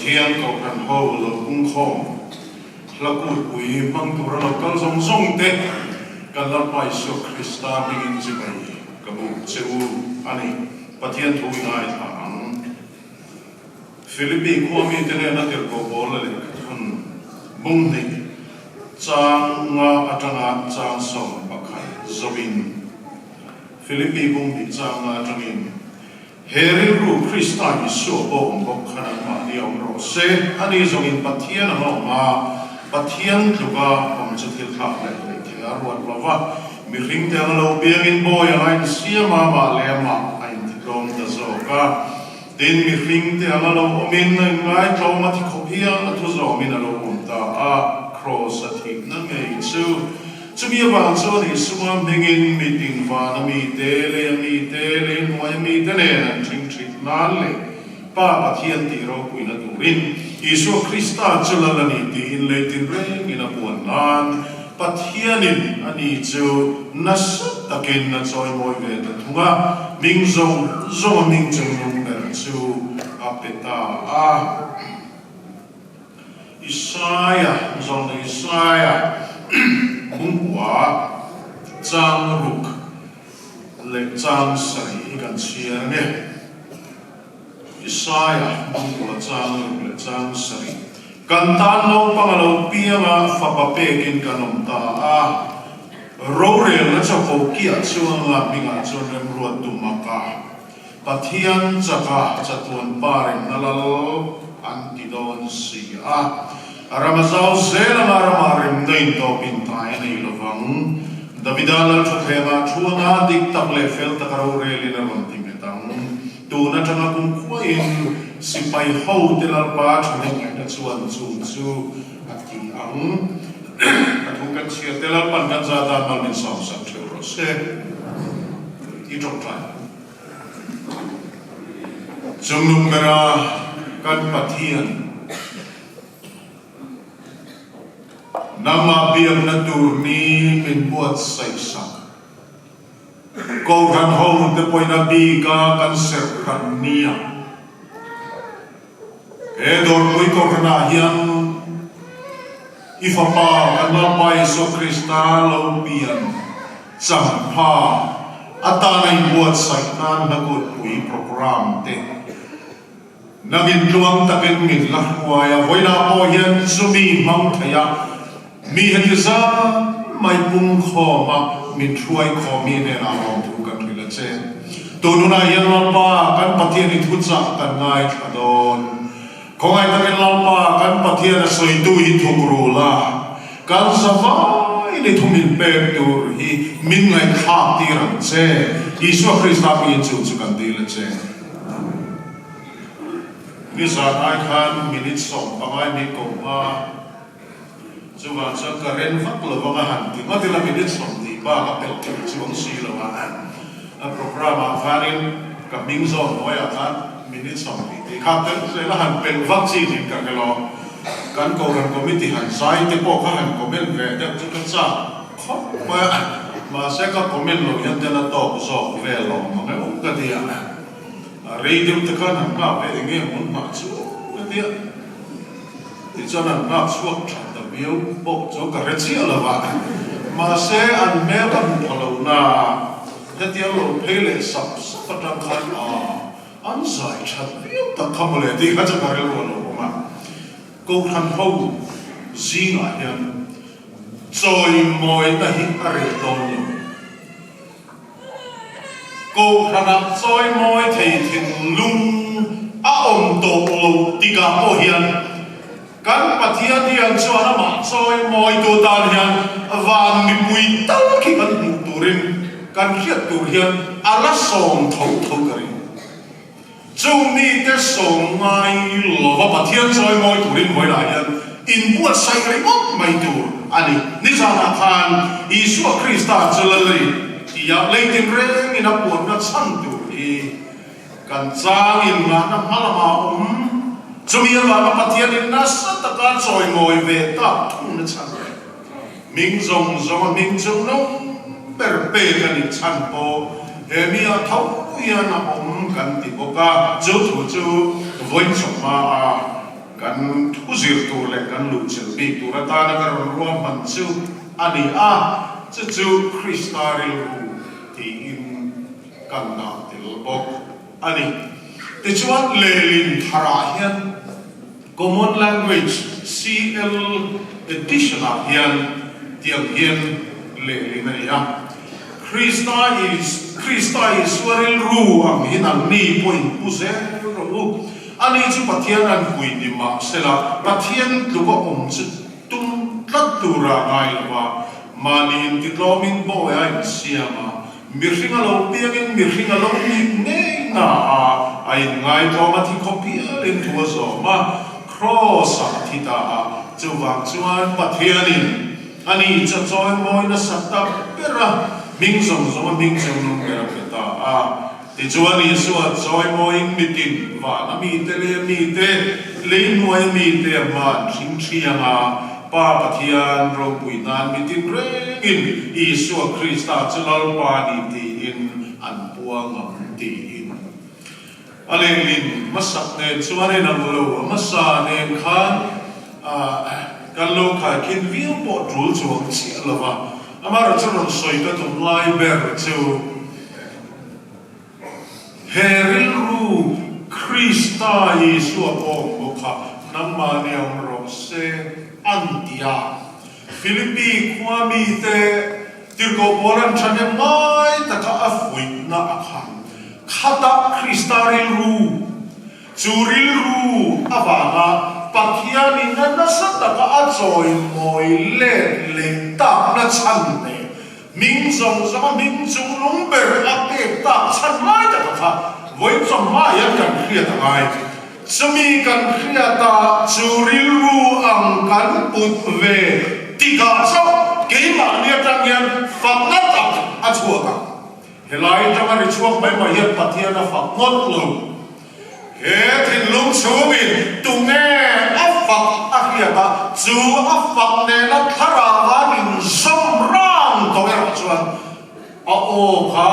Pathian Kohhran ho lo pungkhawm hla kutpui hmang tura lo kal zawng zawng te kan Lalpa Isua Krista hmingin chibai ka buk che u a ni. Pathian thu i ngaithla ang. Philippi khua mite nena tirhkoh pawl a lehkhathun bung hnih chang nga atanga chang 11 zawin Philippi bung hnih chang nga atangin He rilru Krista Isua pawh awm bawk khan anmahni a awm rawh se, ani zawngin Pathian ang a awm a, Pathian tluka awm chu thil thlak leh hleih thei a ruat lo va, mihringte anga lo piangin bawi anga insiam a, amah leh amah a intitlawm ta zawk a. Tin, mihringte anga lo awmin a inngai tlawm a thi khawp hian a thu zawmin a lo awm ta a, Kraws a thihna ngei chu. Chumi avang chuan Isua hmingin mitin vana mite, leia mite, lei hnuaia mite nen an ṭhingṭhit nan leh Pa Pathian tih ropuina turin Isua Krista chu lal a ni tiin lei tinrengin a puan nan Pathianin ani chu nasa takin a chawimawi ve ta thung a, hming zawng zawnga hming chungnung ber chu a pe ta a. Isaia, zawng Isaia bungkua chang ruk leh chang sarih hi kan chhiar ang e. Isaia bungkua chang ruk leh chang sarih. Kan tan naupang a lo piang a, fapa pekin kan awm ta a. Rorelna chapo kiah chuan la hmingah chuan remruat tum a ka. Pathian chaka chatuan pa remna lal an ti dawn si a. Ram a zau zel anga ramah remna intawpin tai a nei lovang. Davida lal thutthlengah thu anga dik tak leh fel taka rorelin a rawn ti nghet ang. Tun atanga kum khuain sipai hote Lalpa thahnem ngaihna chuan chung chu a ti ang. A thu kan chhiar te Lalpan kan za tan mal min sawmsak theuh rawh se. I tawngtai. Chungnung bera kan Pathian, nangmah biakna tur ni min buatsaih sak. Kohhran ho te pawhin a bika kan serh hran nia. He Dawrpui Kohhranah hian i Fapa kan Lalpa Isua Krista lo pian changpha atana i buatsaih nan hlakutpui programme te nangin tluang takin min la hruai a, vawiinah pawh hian chumi hmang thei a mi heti zat mai pungkhawm a min hruai khawm mi hnenah lawmthu kan hrilh a che. Tun hunah hian Lalpa kan Pathian i thuchah kan ngaithla dawn. Khawngaih takin Lalpa kan Pathian a sawitu hi thuk rul a, kan zavaiin i thu min pek tur hi min ngaihthlak tir ang che. Isua Krista hmingin chu chu kan dil a che. Nizan ai khan minute 15 min ko hma. Chuvang chuan ka ren vak lo vang a han ti ngawt ila minute 20 bak a pelh theih chuang si lo a. A programme ah khanin ka hming zawn hnuaiah khan minute 20 tih kha tel zel a han pelh vak chi nin ka hre lo. Kan Kohhran Committee han zai te pawh kha han comment ve deuh chu ka chak khawp mai a. Mahse ka comment loh hian tel a tawk zawk vel awm ang em ka ti a. Rei deuh te khan han nghak ve eng nge maw an nghah chu ka ti a. Tichuan an nghak chhuak tha ta viau pawh chu ka hre chiah lo va, mahse an hmel ka hmu pha lo na, hetiang lo phei leh sap sap atang khan aw an zai that viau tak kha mawle tih kha chu ka rilru a lo awm a. Kohhran ho zingah hian chawimawina hi a reh dawn lo. Kohhranah chawimawi thei thinlung a awm tawh lo tikah pawh hian kan Pathian hian chuan amah chawimawitu tan hian van mipui tal khi kan hmuh turin kan hriat tur hian a la sawm tho tho ka ring. Chung mite sawm ngai lova Pathian chawimawi turin vawilah hian inbuatsaih ringawt mai tur a ni. Nizanah khan Isua Krista chu Lalri tia lei tinrengin a puanna chhan tur hi kan changin ngahna hma lama a awm. Chumi avanga Pathianin nasa taka chawimawi ve tak thungna chhan leh hming zawng zawnga hming chung nung ber pek a nih chhan pawh he mi ah tho hian a awm kan ti bawk a, chu thu chu vawiin chawhma a. kan thu zir tur leh kan luhchilh bik tur atana ka rawn ruahman chu a ni a, chu chu Krista rilru tiin kan dah tel bawk a ni. Tichuan lehlin tharah hian Common Language, CL, edition ah hian tiang hian lehlin a ni a, Krista is Krista Isua rilru ang hi nangni pawh in pu zel rawh u. Ani chu Pathian an pui ni mah sela, Pathian tluka awm chu tum tlat tura ngai lo va, mahni intitlawmin bawi a insiam a, Mihring a lo piangin mihring a lo nih ngei na a, a inngaitawm a thi khawp hialin thu a zawm a, Kraws-ah a thi ta a, chuvang chuan Pathianin a ni cha chawimawi nasa tak ber a, hming zawng zawng a hming cheu nung ber a pe ta a. Tichuan Isua chawimawiin mitin van a mite leh a mite, lei hnuai a mite a hma an hring thiang a, Pa Pathian ropui nan mitin rengin Isua Krista chu Lalpa a ni tiin an puang ang tiin. A lehlin hmasak nen chuan inang lo, a hmasa nen khan kan lo khaikhin viau pawh tul chuang chiah lo va, amaherawhchu chu rawn sawi ka tum lai ber chu, He rilru Krista Isua pawh awm bawk kha nangmahni awm rawh se an ti a. Philippi khua mite tirhkoh pawl an thahnem ngai taka a fuihna a kha. Khatah Krista rilru, chu rilru avanga Pathianin a nasa taka a chawimawi let leh takna chhan leh Hming zawng zawng a hming chung lung ber a pek tak chhan lai tak a kha vawiin chawhma hian kan hriat a ngai. Chumi kan hriat a chu rilru ang kan put ve tikah chauh keimahni atang hian fakna tak a chhuak ang. Helai atanga ri chhuak mai mai hian Pathian a fak ngawt lo. He thinlung chhungin tunge a fak a hriat a, chu a fak nena thlarau an inzawm rang tawh erawh chuan a aw kha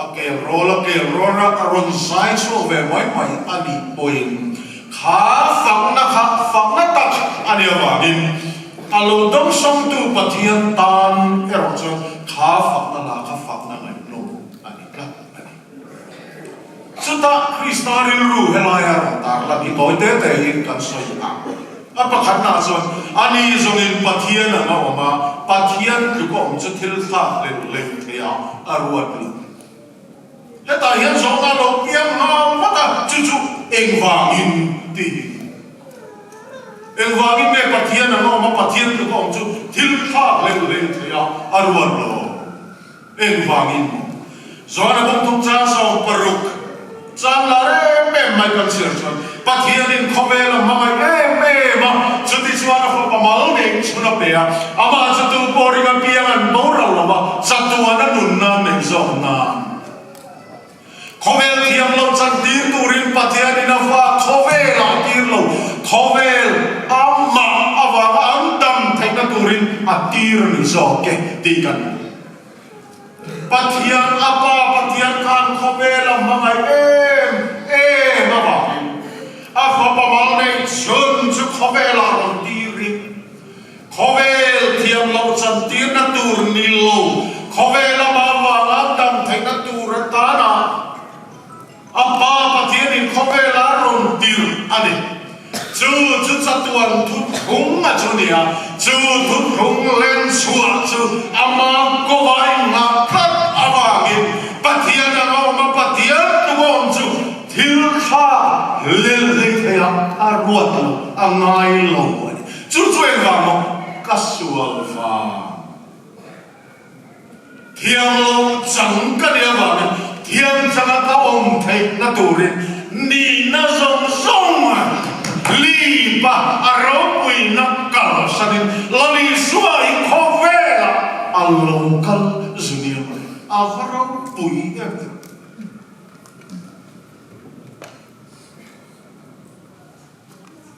a kel rawl a kel rawl a, a rawn zai chhuak ve mai mai a nih pawhin kha fakna kha fakna tak a nih avangin a lo dawngsawngtu Pathian tan erawh chuan kha fakna lah kha fakna ngaihnawm a ni tlat a ni. Chutah Krista rilru helaia rawn tar lan hi tawi te te in kan sawi ang. A pakhatnaah chuan, ani zawngin Pathian ang a awm a, Pathian tluk a awm chu thil thlak hlelh hlelh theih a a ruat lo. Hetah hian zawhna a lo piang nghal vat a, chu chu engvangin tiin. Engvangin nge Pathian ang a awm a, Pathian tluk a awm chu thil thlak hlelh hlelh theih a a ruat lo? Engvangin maw? Joana bawngthum chang 16 chang lar em em mai kan chhiar chuan Pathianin khawvel a hmangaih em em a, chuti chuan a fapa mal neih chhun a pe a, amah chu tu pawh ring apiang an boral lo va, chatuan a nunna an neih zawk nan. Khawvel thiam lo chan tir turin Pathianin a fa khawvel ah tir lo, khawvel amah avanga an dam theihna turin a tir a ni zawk e tih kan hmu. Pathian a Pa Pathian khan khawvel a hmangaih em em avangin a fapa mal neih chhun chu khawvel ah rawn tirin Khawvel thiam loh chantirna tur ni lo, khawvel amah vanga dam theihna tur atana a Pa Pathianin khawvel a rawn tirh a ni. Chu chu chatuan thuthlung a chu nia, chu thuthlung len chhuah chu ama kawai nghah tlat avangin Pathian anga awm a, Pathian tluk a awm chu thil thlak lel hlei thei a, a ruat lo, a ngai lo a ni. Chu chu engvang maw? Ka sual vang. Thiam lo chang ka nih avangin thiam changa ka awm theihna turin nihna zawng zawng a lip a, a ropuina kalsanin Lal Isua hi khawvelah a lo kal zuniam a ni. A va ropui em em.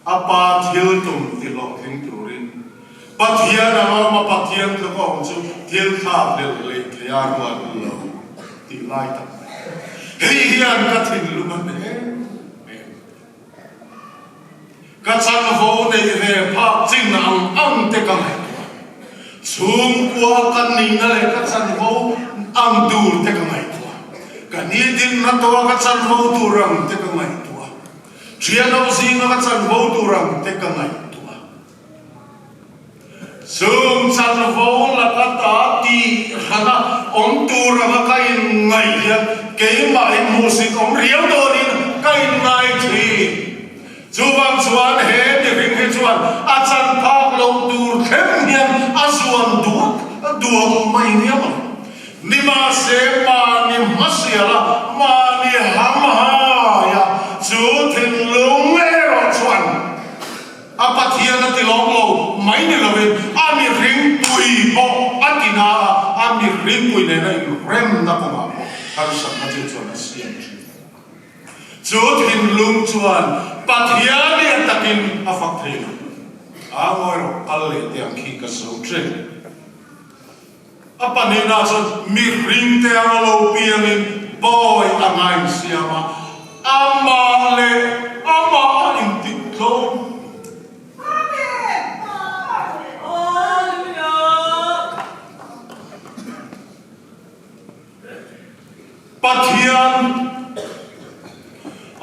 A Pa thil tum ti hlawhtling turin Pathian a awm a, Pathian tluk a awm chu thil thlak hlelh leh thei a ruat lo tih lai tak mai. Hei hian ka thinlung a hneh em em. Ka chanvo neih ve phak chin ang ang te ka ngaihtuah. Chhungkua ka nihna leh ka chanvo ang tur te ka ngaihtuah. Ka nitinna tawha ka chanvo tur ang te ka ngaihtuah. Thianho zinga ka chanvo tur ang te ka ngaihtuah. Chung chanvo laka ta tih hrana awm tur anga ka inngaih hian keimah in hmuhsit awm riau dawnin ka inngai thin. Chuvang chuan he mihring hi chuan a chan phak loh tur thleng hian a zuan duak duak mai nia maw. Nimahse mahni hmasiala mahni hamhaia chu thinlung erawh chuan A Pathian a ti lawm lo mai ni lovin a mihring pui pawh a ti na a, a mihring pui nena inremna kawngah pawh harsatna chu chuan a siam thin. Chu thinlung chuan Pathian i a takin a fak thei lo. A ngawi rawh, kal leh teh ang khi ka zo thin. A pahnihna chuan mihring te anga lo piangin bawi a ngainsiam a, amah leh amah a intitlawm. Pathian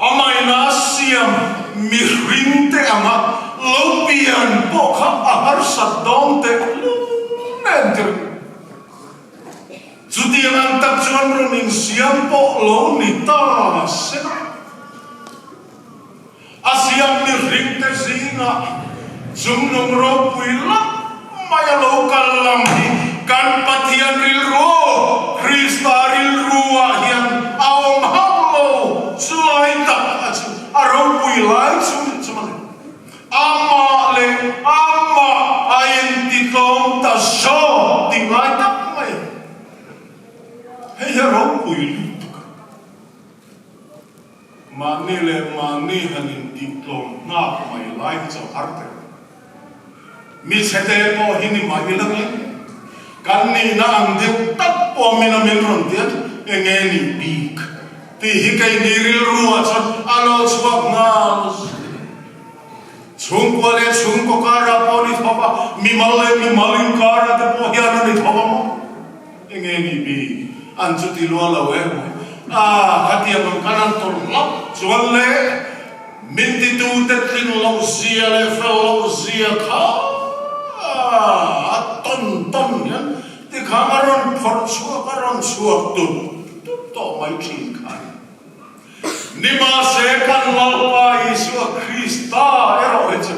amaina siam mihring te anga lo pian pawh kha a harsat dawn teh lung nen tir. Chutiang ang tak chuan rawn insiam pawh lo ni ta se la. A siam mihringte zingah chungnung ropui lak mai a lo kal lam hi kan Pathian rilru, Krista rilruah hian a awm hauh lo. Chulai tak a chu a ropui lai chu ni chu mawle. Amah leh amah a intitlawm ta zawk tih ngai tak mai a ni. Hei hi a ropui lutuk a. Mahni leh mahni han intihtlawm nghak mai lai hi chu har teh. Mi chhete pawh hi ni mah ila nge, kan nihna ang deuh tak pawh min a min rawn ti a, enge nih bik tih hi keini rilru ah chuan a lo chhuak nghal zui. Chhungkua leh chhungkaw karah pawh a ni tho va, mimal leh mimal inkarah te pawh hian a ni tho a maw? Enge nih bik an chu ti lua lo em? A, khatiang ang khan an tawrh hlauh chuan le min titute tling loh zia leh fel loh zia kha a tawn tawn hian tikhan a rawn phawrh chhuak a rawn chhuak tut tut tawh mai thin kha a ni. Nimahse kan Lalpa Isua Krista erawh hi chu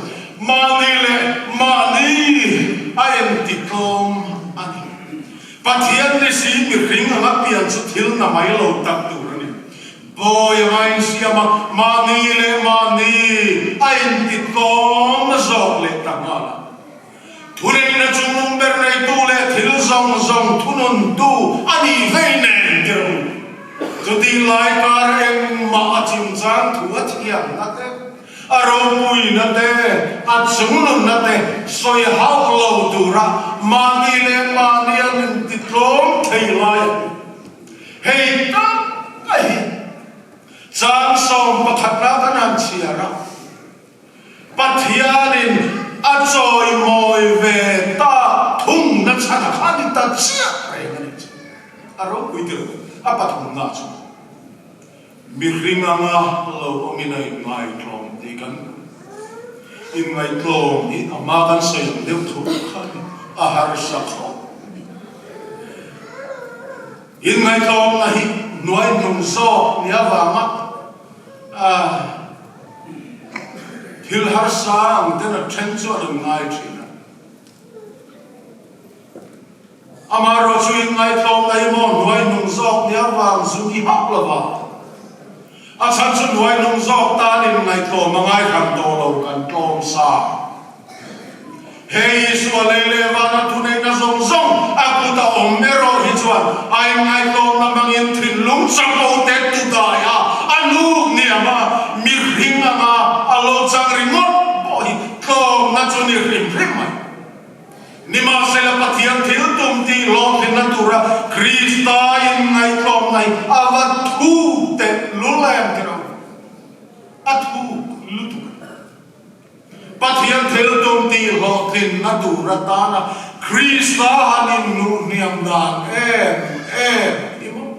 mahni leh mahni a intitlawm a ni. Pathian ni si mihring anga pian chu thil na mai lo tak tur a ni. Bawi anga insiam a, mahni leh mahni a intitlawm zawk leh ta nghal a. Thuneihna chungnung ber neitu leh thil zawng zawng thununtu a nih vei nen tir u. Chutih lai kar engmah a chimchang thu a thiamna te, a ropuina te, a chungnunna te sawi hauh lo tura mahni leh mahni an intitlawm thei lai a ni. Hei tak a hi chang sawmpakhatna kan han chhiar a. Pathianin a chawimawi ve ta thung na chhan a kha ni ta chiah reng a nih chu. A ropui tirh a pathumna chu mihring anga lo awmin a inngaihtlawm tih kan inngaihtlawm hi a hma kan sawi ang deuh tho kha a ni, a harsa khawp. Inngaihtlawmna hi hnuai hnung zawk ni avanga a thil harsa ang ten a then chuan an ngai thin a. Amaherawh chu inngaihtlawmna hi maw hnuai hnung zawk ni avang zu ni hauh lova a chhan chu hnuai hnung zawk tan inngaihtlawm a ngai hran tawh lo kan tlawm sa. Hei Isua lei leh vana thuneihna zawng zawng a kut a awm erawh hi chuan a inngaihtlawmna hmangin thinlung chapo te tu dai a, a hnuk niam a, mihring anga a lo chang ringawt pawh hi tlawmna chu ni hrim hrim mai. Nimahsela Pathian thil tum tih hlawhtlinna tura Krista inngaihtlawmna hi a va thuk teh lul em tiraw? A thuk lutuk a. tihhlawhtlinna tur atana Krista han innuh hniam dan em em hi maw?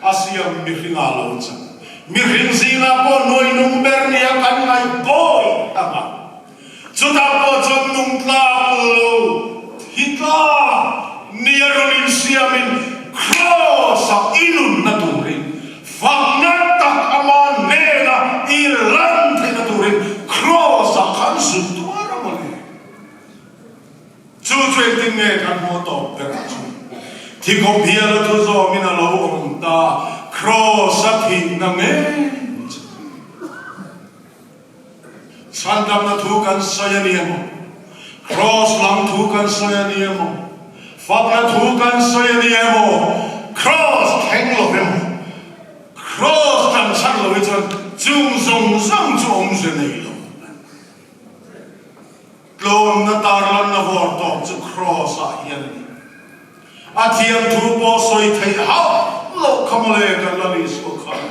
A siam mihringah lo chang. Mihring zingah pawh nuai nung ber nia kan ngaih bawi ang a. Chutah pawh chuan nung tlak lo, thi tlak nia rawn insiamin Kraws-ah i nunna turin, fakna tak ama hnena i lan theihna turin Kraws-ah khan zut tuar a mawle. Chu chu engtin nge kan hmuh tawp ber chu? Thi khawp hial a thu zawmin a lo awm ta, Kraws-a thihna ngei chu. Chhandamna thu kan sawi a ni emaw, Kraws lam thu kan sawi a ni emaw, fakna thu kan sawi a ni emaw, Kraws thleng lo emaw, Kraws kan chhan lo hi chuan chung zawng zawng chu awmze nei lo a ni. Tlawmna tarlanna vawr tawp chu Kraws-ah hian a ni. A thiam thu pawh sawi theih hauh loh kha mawle kan la Isua khan.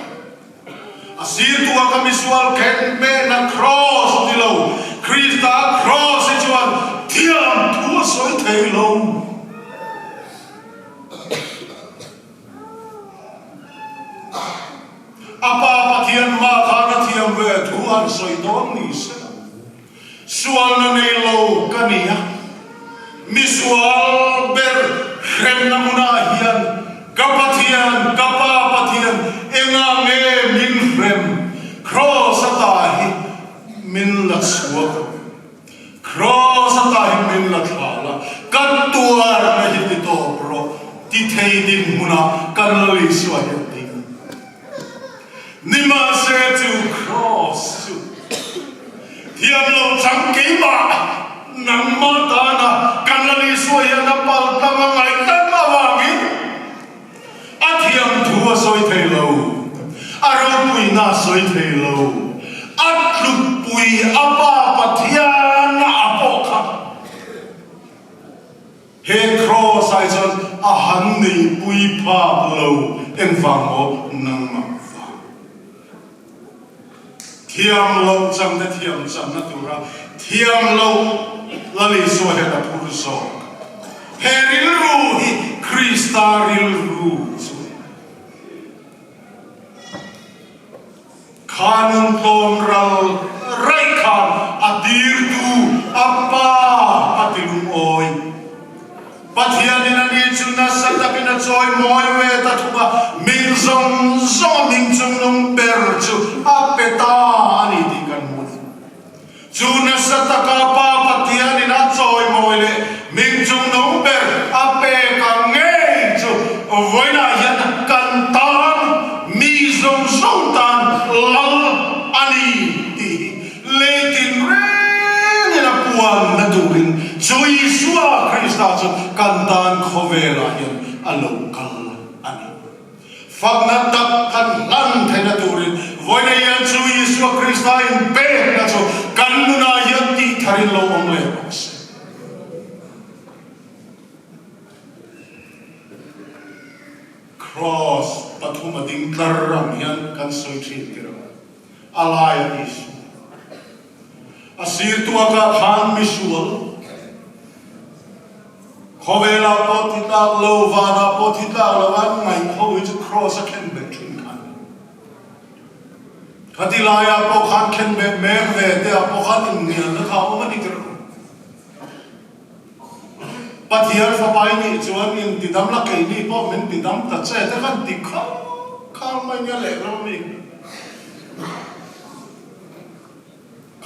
A sirtua ka misual khen mehna Kraws ni lo, Krista Kraws hi chuan thiam thu a sawi thei lo. A Pa Pathian hma khan a thiam ve thu han sawi dawn ni se la. Sualna nei lo ka ni a, misual ber hremna hmunah hian ka Pathian, ka Pa Pathian, engah nge min hrem? Kraws ata hi min la chhuak a, kraws ata hi min la thlah la, ka tuarna hi ti tawp rawh, ti thei dinhmunah kan Lal Isua hian ding. Nimahse chu kraws chu thiam lo chang keimah nangmah tana kan Lal Isua hian a pal tlang a ngaih tlat avangin a thiam thu a sawi thei lo, a ropuina a sawi thei lo, a tlukpui a Pa Pathiana a pawh kha. He kraws ah chuan a han neipui phak lo engvang maw nangmah vang. Thiam loh chang te thiam channa tura thiam loh Lal Isua hian a phur zawk. He rilru hi Krista rilru chu a ni. Kha nun tlawm ral raih khan a dirtu a pa a ti lungawi. Pathianin a ni chu nasa takin a chawi mawi ve ta thung a, min zawng zawng a hming chungnung ber chu a pe ta a ni tih kan hmu a ni. Chu nasa taka Pa Pathianin a chawimawi leh hming chungnung ber a pek ang ngei chu vawiinah hian kan tan, mi zawng zawng tan Lal a ni tih hi lei tinrengin a puanna turin chu Isua Krista chu kan tan khawvelah hian a lo kal a ni. Fakna tak kan hlan theihna turin vawiina hian chu Isua Krista inpekna chu kan nunah hian tih tharin lo awm leh rawh se. Kraws pathum a ding tlar ang hian kan sawi thin tirh a laia Isua a sirtuakah khan misual Khawvelah pawh thi tlak lo, vanah pawh thi tlak lo an ngaih ho hi chu Kraws a khen beh thin kha a ni. Khati laiah pawh khan khen beh mek ve te ah pawh khan inhnialna kha a awm a ni tirh. Pathian fapai nih chuan in ti dam la keini pawh min ti dam ta che te khan ti khang khang mai nia lehlam a mi.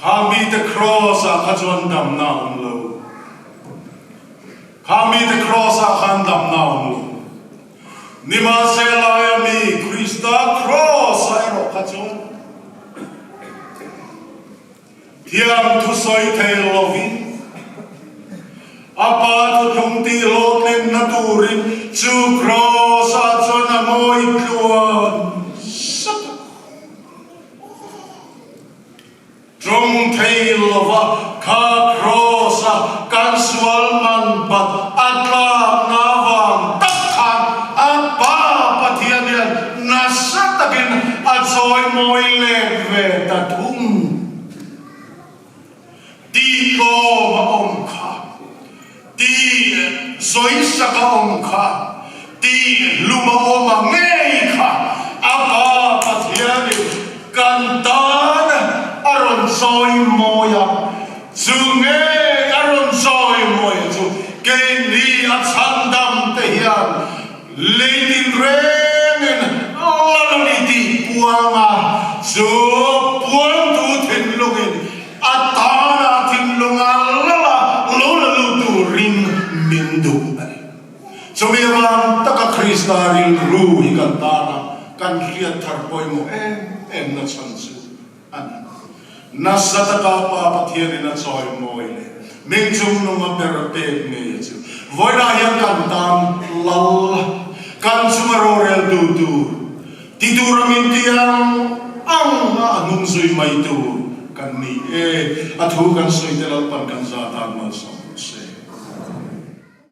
Kha mite kraws ah kha chuan damna a awm lo. Kha mite kraws ah khan damna a awm lo. Nimahse laia mi Krista kraws ah erawh kha chuan thiam thusawi thei lovin a Pa thuthlung tih hlawhtlinna turin chu kraws ah chuan a ngawi tluan sat a. Ṭawng thei lova kha Kraws-a kan sual man bat a tlakna vang tak khan a Pa Pathian hian nasa takin a chawi mawi let ve ta thung. Tih tlawm. Sawisak a awm kha, tih hlum a awm a ngei kha a Pa Pathianin kan tan a rawn chawi mawi a, chu ngei a rawn chawi mawi a chu keini a chhandam te hian lei tinrengin lal a ni tih puang a, chu puangtu thinlungin A tana thinlunga lala lo la lut turin min duh a ni. Chumi avang taka Krista rilru hi kan tana kan hriat thar pawimawh em em na chhan chu a ni. Nasa taka Pa Pathianin a chawimawi leh ming chungnunga ber pek ngei a chu. Vawiinah hian kan tan lal, kan chunga roreltu tur, Ti tur a min ti ang ang a a hnung zui mai tur kan ni e. A thu kan sawi te Lalpan kan za tan malsawm.